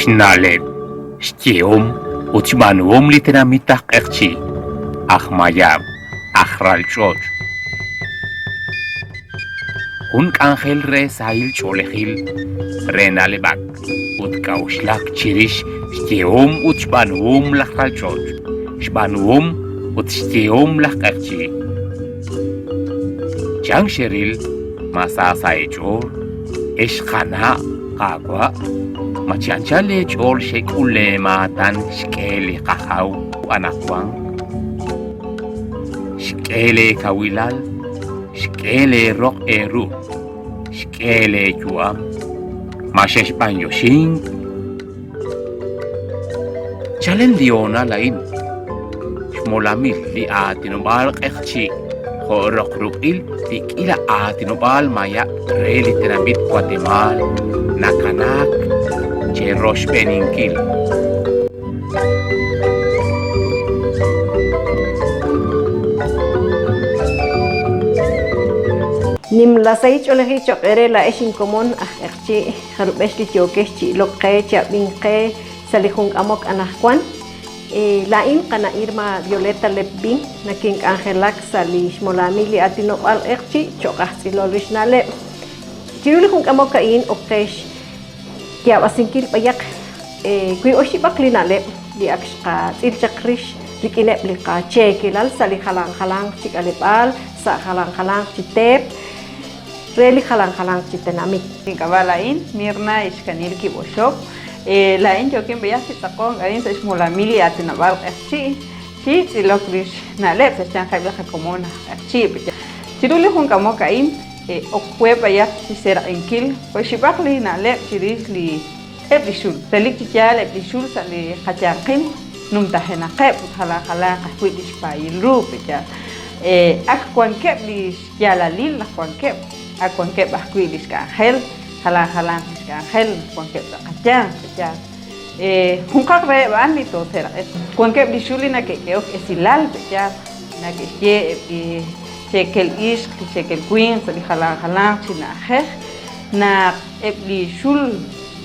Xna'leb', xyehom ut xb'aanuhom li tenamit aj Q'eqchi', aj Mayab', aj Ralch'och'. Jun k'anjel re sahil ch'oolejil, re na'leb'ak ut k'a'uxlak chirix xyehom ut xb'aanuhom laj ralch'och', xb'aanuhom ut xyehom laj q'eqchi'. Chan xeril ma sa sa' eech'ool, ex qana' qaawa'? Ma chi anchal eech'ool xek'ul leemaatan xk'e li qajaw anaqwan? Xk'e leekawilal, xk'e leeroq eeru, xk'e leeyu'am. Ma xexb'anyoxink? Chalen li hoonal a'in, xmolamil li aatinob'aal q'eqchi' jo' roq ruq'il li k'iila aatinob'aal mayab' re li tenamit Watemaal nakanaak cheroxb'eeninkil. Nimla sahil ch'oolejil cho'q eere laa'ex inkomon aj q'eqchi' jarub'ex li yookex chi ilok qe, chi ab'ink qe sa' li jun k'amok anajwan. Laa'in qana' Irma Violeta Lepbin nakink'anjelak sa' li xmolamil li aatinob'aal q'eqchi' cho'q aj tz'ilol rix na'leb'. Chiru li jun k'amok a'in ok qe xyaab'asinkil b'ayaq wiib' oxib'aq li na'leb' li ak xqatz'il chaq rix rik'ineb' li qacheekelal sa' li jalan jalanq chi k'aleb'aal, sa' jalan jalanq chi teep re li jalan jalanq chi tenamit. Ink'ab'a' laa'in, Mirna Ixkanil Kiboxok. Laa'in yookin b'ayaq chi tz'aqonk arin sa' xmolamil li aatinob'aal q'eqchi' chi tz'ilok rix na'leb' sa' xyanqeb' li qakomon aj q'eqchi'. Chiru li jun k'amok a'in, Ok we b'ayaq chi xseeraq'inkil oxib'aq li na'leb' chirix li eb' li xul. Relik chi yaal eb' li xul sa' li qayanqil numtajenaqeb' ut jalan jalanq ajwi' li xpaayil ru, pe'yaal? Ak wankeb' li xyaalalil naq wankeb', ak wankeb' ajwi' li xk'anjel, jalan jalanq li xk'anjel naq wankeb' sa' qayanq, pe'yaal? Junqaq reheb' a'an li tooseeraq'iq. Wankeb' li xul li nake'k'ehok esilal, pe'yaal? Nake'xye eb' li cheekel ixq, li cheekel winq sa' li jalan jalanq chi na'ajej naq eb' li xul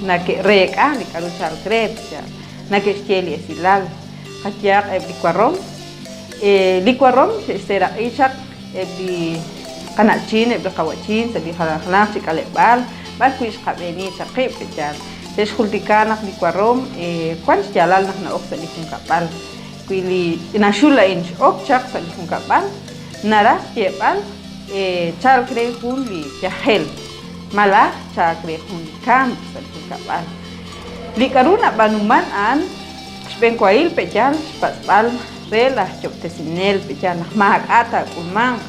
nake'reek'a li k'a'ru chalk re, pe'yaal? Nake'xye li esilal. Qayehaq eb' li warom. Li warom xe'xseeraq'i chaq eb' li qana'chin, eb' li qawa'chin sa' li jalan jalanq chi k'aleb'aal b'ar wi' xqab'eeni chaq qib', pe'yaal? Xe'xjultika naq li warom wan xyaalal naq na'ok sa' li junkab'al. Wi li ch'ina xul a'in x'ok chaq sa' li junkab'al, naraj xyeeb'al chalk re jun li yajel malaj chalk re jun li kamk sa' li junkab'al. Li k'a'ru nab'aanuman a'an xb'enwahil pe'yaal xpatz'b'al re laj Yob'tesinel pe'yaal naq maak'a' taak'ulmanq,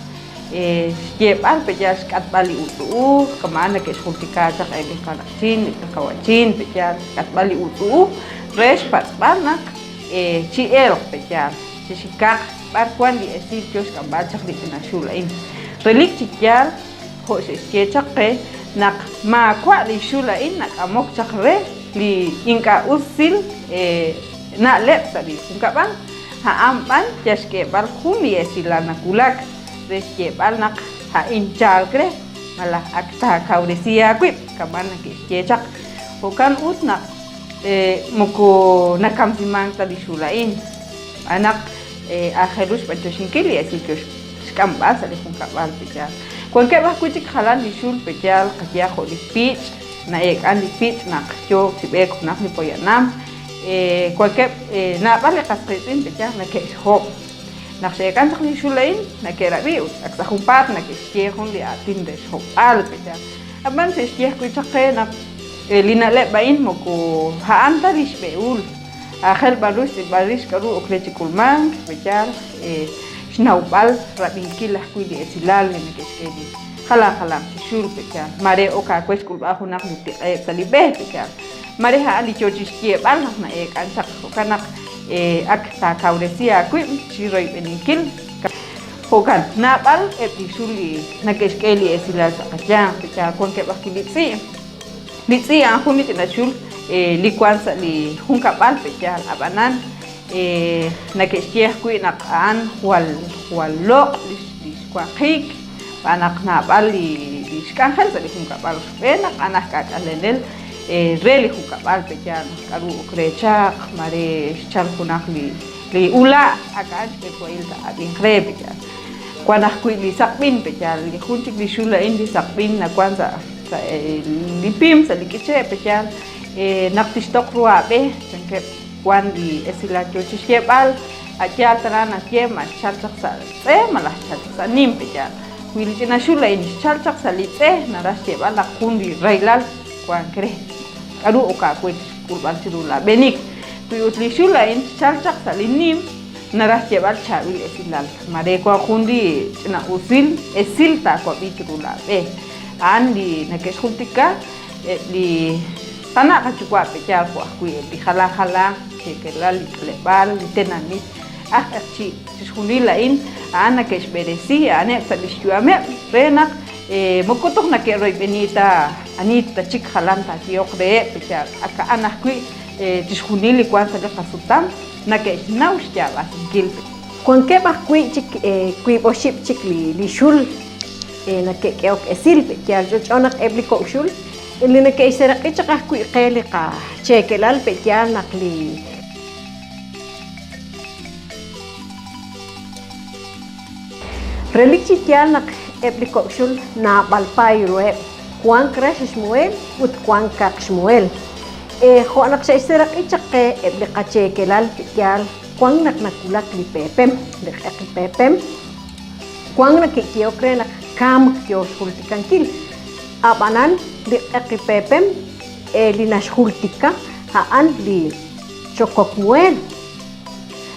xyeeb'al pe'yaal xk'atb'al li utz'u'uj, kama'an nake'xjultika chaq eb' li qana'chin, eb' li qawa'chin, pe'yaal xk'atb'al li utz'u'uj re xpatz'b'al naq Chi'elq pe'yaal, chixikaq b'ar wank li esil yo xk'amb'al chaq li ch'ina xul a'in. Relik chi yaal, jo' xe'xye chaq qe, naq maawa' li xul a'in nak'amok chaq re li ink'a' usil na'leb' sa' li junkab'al, a'an b'an yal xk'eeb'al jun li esilal nawulak re xyeeb'al naq a'in chalk re malaj ak taakawresi aawib', kama'an nake'xye chaq. Jo'kan ut naq Moko nakamsimank ta li xul a'in, xb'aan naq aajel ru xb'antioxinkil li esil yo xk'amb'al sa' li junkab'al pe'yaal. Wankeb' ajwi' chik jalan li xul pe'yaal qayehaq jo' li pich', na'eek'an li pich' naq yook chi b'eek junaq li poyanam. Wankeb' naab'al li qas qiitz'in pe'yaal nake'xhob'. Naq x'eek'an chaq li xul a'in, nake'rab'i ut ak sa' junpaat nake'xye jun li aatin re xhob'al pe'yaal. Ab'an xe'xye ajwi' chaq qe naq li na'leb' a'in moko a'an ta li xb'ehul, aajel b'an ru xtz'ilb'al rix k'a'ru ok re chi k'ulmank, xb'eyal, xnawb'al rab'inkil ajwi' li esilal li neke'xk'e li jalan jalanq chi xul, pe'yaal? Maare ok aawe xk'ulb'al junaq li tiq'e'k sa' li b'e, pe'yaal? Maare a'an li yoo chixyeeb'al naq na'eek'an chaq, jo'kan naq ak taakawresi aawib' chi royb'eninkil. Jo'kan, naab'al eb' li xul li neke'xk'e li esilal sa' qayanq, pe'yaal wankeb' ajwi' li tz'i'. Li tz'i' a'an jun li ch'ina xul li wank sa' li junkab'al, pe'yaal, ab'anan neke'xye ajwi' naq a'an jwal jwal loq' li xwanjik, xb'aan naq naab'al li xk'anjel sa' li junkab'al. Xb'een naq a'an aj k'aak'alenel re li junkab'al pe'yaal naq k'a'ru ok re chaq, mare xchal junaq li li ula' ak a'an xb'enwahil taa'ab'inq re pe'yaal. Wan ajwi' li saqb'in pe'yaal, li jun chik li xul a'in li saqb'in nawan sa' sa' li pim, sa' li k'iche' pe'yaal naq tixtoq ru aab'e chankeb' wan li esilal yoo chixyeeb'al, a' yaal tana naxye ma xchal chaq sa' tz'e malaj xchal chaq sa' nim pe'yaal. Wi li ch'ina xul a'in xchal chaq sa' li tz'e, naraj xyeeb'al naq jun li rahilal wank re. K'aru ok aawe chi xk'ulb'al chiru laab'eenik? Wi ut li xul a'in xchal chaq sa' li nim, naraj xyeeb'al chaab'il esilal. Maare wank jun li ch'ina'usil esil taawab'i chiru laab'e. A'an li neke'xjultika eb' li qana' qayuwa' pe'yaal jo' ajwi' eb' li jalan jalanq cheekelal, li k'aleb'aal, li tenamit aj q'eqchi'. Chixjunil a'in, a'an nake'xb'eresi a'aneb' sa' li xyu'ameb' re naq moko toj nake'royb'eni ta ani ta chik jalan taayehoq reheb', yal ak a'an ajwi' chixjunil li wank sa' li qasutam nake'xnaw xyaab'asinkil. Wankeb' ajwi' chik wiib'oxib' chik li xul nake'k'ehok esil, yal ch'olch'o naq eb' li kok' xul li nake'xseeraq'i chaq ajwi' qe li qacheekelal pe'yaal naq li. Relik chi yaal naq eb' li kok' xul naab'al paay ruheb', wank rax xmuhel ut wank kaq xmuhel. Jo' naq xe'xseeraq'i chaq qe eb' li qacheekelal yaal wank naq nawulak li peepem, li q'eqi peepem, wank nake'yehok re naq kamk yo xjultikankil. Ab'anan li q'eqi peepem li naxjultika a'an li chokok muheel.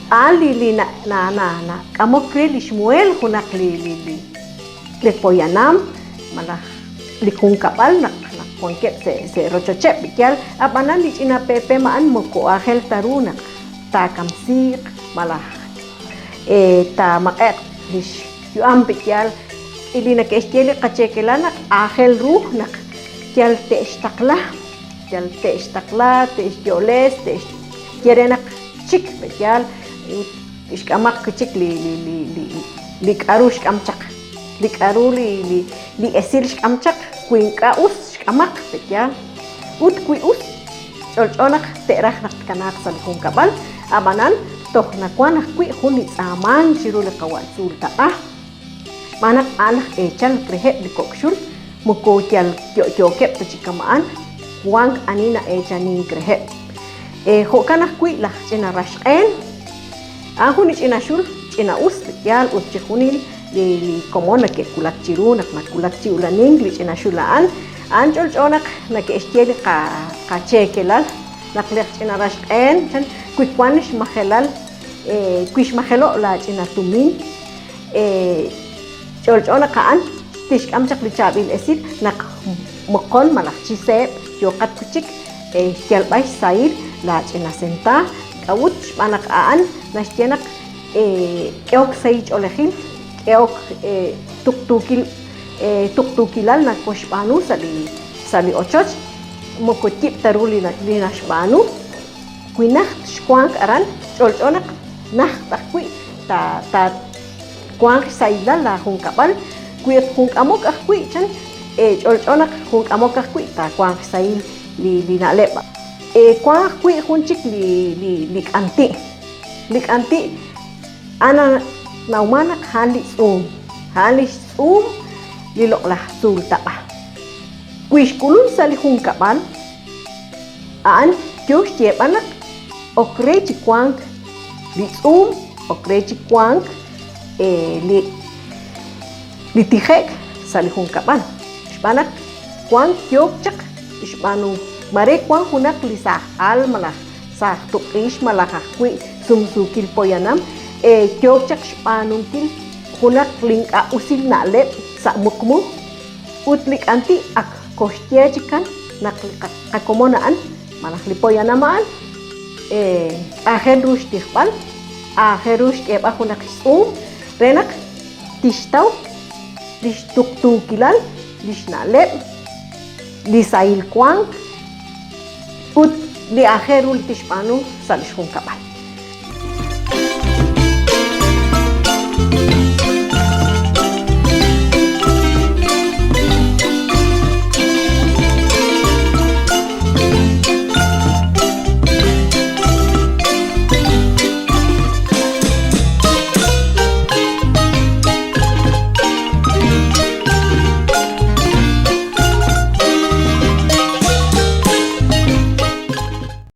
A'an li li nak'amok re li xmuheel junaq li li li li poyanam malaj li junkab'al naq naq wankeb' sa' sa' rochocheb' yaal, ab'anan li ch'ina peepem a'an moko aajel ta ru naq taakamsiiq malaj taamaq'e'q li xyu'am yaal li nake'xye li qacheekelal naq aajel ru naq yal te'xtaqla Yal te'xtaqla, te'xyo'les, te'xye re naq txik, pe'yaal ut xk'amaq wi' chik li li li li li k'a'ru xk'am chaq, li k'a'ru li li li esil xk'am chaq, wi ink'a' us xk'amaq, pe'yaal ut wi us, ch'olch'o naq te'raj naq tkanaaq sa' li junkab'al, ab'anan toj nawank ajwi' jun li tz'aamank chiru li qawa' tzuul taq'a. Xb'aan naq a'an laj eechal reheb' li kok' xul, moko yal yo'yookeb' ta chi kama'an, wank ani na'eechanink reheb'. Jo'kan ajwi' laj ch'ina rax q'een, a'an jun li ch'ina xul ch'ina'us, yaal ut chixjunil li komon nake'wulak chiru naq nawulak chi ulanink li ch'ina xul a'an, a'an ch'olch'o naq nake'xye li qacheekelal naq li ch'ina rax q'een chan wi wank xmajelal wi xmajelo' laach'ina tumin, Ch'olch'o naq a'an tixk'am chaq li chaab'il esil naq moqon malaj chi seeb' yooqat wi' chik xyalb'al xsahil laach'ina senta. K'a'ut? Xb'aan naq a'an naxye naq k'ehok sahil ch'oolejil, k'ehok tuqtuukil tuqtuukilal nakoxb'aanu sa' li sa' li ochoch, moko yib' ta ru li naxb'aanu. Wi najt xwank aran, ch'olch'o naq najt ajwi' taawanq xsahilal laajunkab'al. Wi junk'amok ajwi' chan, ch'olch'o naq junk'amok ajwi' taawanq xsahil li na'leb'. Wank ajwi' jun chik li k'anti'. Li k'anti' a'an nanawmank naq a'an li tz'uum, a'an li xtz'uum li loq'laj tzuultaq'a. Wi xk'ulunk sa' li junkab'al, A'an yo xyeeb'al naq ok re chi wank li tz'uum, ok re chi wank li li tije'k sa' li junkab'al. Xb'aan naq wank yook chaq xb'aanu mare wank junaq li saaj al malaj saaj tuq'ix malaj ajwi' sumsuukil poyanam yook chaq xb'aanunkil junaq li ink'a' usil na'leb' sa' muqmu ut li k'anti' ak koxye chikan naq li qakomon a'an malaj li poyanam a'an aajel ru xtijb'al, aajel ru xk'eeb'al junaq xtz'uum re naq tixtaw li xtuqtuukilal, li xna'leb', li sahil wank ut li aajel ru li tixb'aanu sa' li xjunkab'al.